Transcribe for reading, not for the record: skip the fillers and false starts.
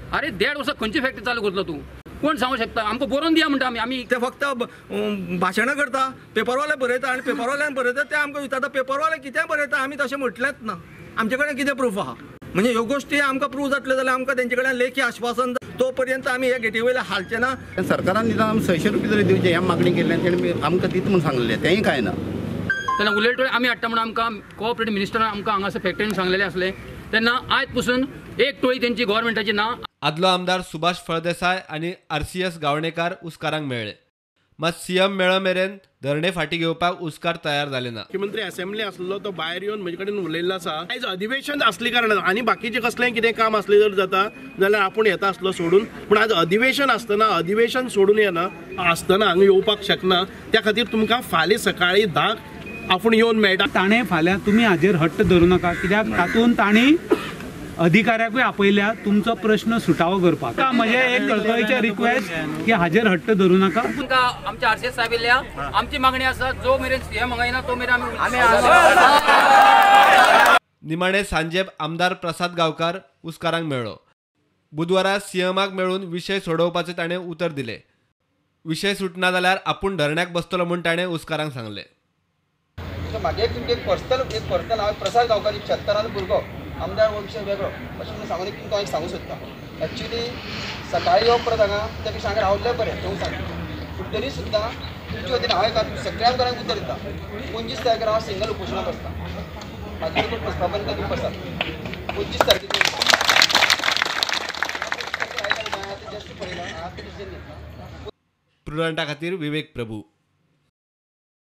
अरे 1.5 वर्सां खंयची फॅक्टरी चालू करतलो तूं? कोण सांगू शकता? आमकां बरोवन दिया म्हणटा आमी. आमी ते फक्त भाशणां करता, पेपरवाले बरयता आनी पेपरवाल्यान बरयता ते आमकां विचारता पेपरवाले कितें बरयता, आमी तशें म्हटलेंच ना, आमचे कडेन कितें प्रूफ आहा? म्हणजे ह्यो गोश्टी आमकां प्रूव जातल्यो जाल्यार आमकां तेंचे कडेन लेखी आश्वासन, तो पर्यंत आमी ह्या गेटी वयल्या हालचे ना. सरकारान निदान 600 रुपया तरी दिवचे ह्या मागणी केल्ल्यान तेणी आमकां दित म्हूण सांगलें, तेंय कांय ना. तेन्ना उलयटोळे आमी हाडटा म्हणून आमकां कोऑपरेटीव मिनिस्टरान आमकां हांगासर फॅक्टरीन सांगलेलें आसलें. तेन्ना आयज पसून एक टोळी तेंची गव्हर्मेंटाची ना. आदलो आमदार सुभाष फळदेसाय आनी RCS गावणेकार उस्कारांक मेळ्ळे, मात सीएम मेळ मेरेन धरणे फाटी घेवपाक उस्कार तयार जाले ना. मुख्यमंत्री असेंब्ली आसलो तो भायर येवन म्हजे कडेन उलयल्लो आसा. आयज अधिवेशन आसले कारणान आनी बाकीचें कसलें कितें काम आसलें जर जाता जाल्यार आपूण येता आसलो सोडून, पूण आज अधिवेशन आसतना अधिवेशन सोडून येना आसतना हांगा येवपाक शकना. त्या खातीर तुमकां फाल्यां सकाळीं 10 आपूण येवन मेळटा. ताणें फाल्यां तुमी हाजेर हट्ट धरूं नाका, कित्याक तातूंत तांणी अधिकाऱ्याकूय आपयल्या तुमचो प्रश्न सुटावो करपाक. म्हजें एक कळकळीचें रिक्वेस्ट की हाजेर हट्ट धरूं नाका. आमच्या RCS साहेब येयल्या, आमची मागणी आसा जो मेरेन सीएम हांगा येना तो मेरेन आमी. निमाणे सांजे आमदार प्रसाद गांवकार उस्कारांक मेळ्ळो. बुधवारा सीएमाक मेळून विशय सोडोवपाचें ताणें उतर दिलें. विशय सुटना जाल्यार आपूण धरण्याक बसतलो म्हूण ताणें उस्कारांक सांगलें. मागे तुमकां एक पर्सनल हांव प्रसाद गांवकार एक शेतकाराचो भुरगो, आमदार हो विशय वेगळो अशें म्हणून सांगून एक तुमकां एक सांगूंक सोदता. एक्चुली सकाळीं येवप परत हांगा त्या पेक्षा हांगा रावल्लें बरें तें सांगता, पूण तरी सुद्दां तुमचे वतीन हांव एका सगळ्या आमदारांक उतर दिता 25 तारखेर हांव सिंगल उपोशणाक बसता. म्हाजे कोण बसपा पर्यंत तुमी बसात. 25 तारखेर जस्ट पळयलां, हांव डिसिजन घेतला. प्रुडंटा खातीर विवेक प्रभू.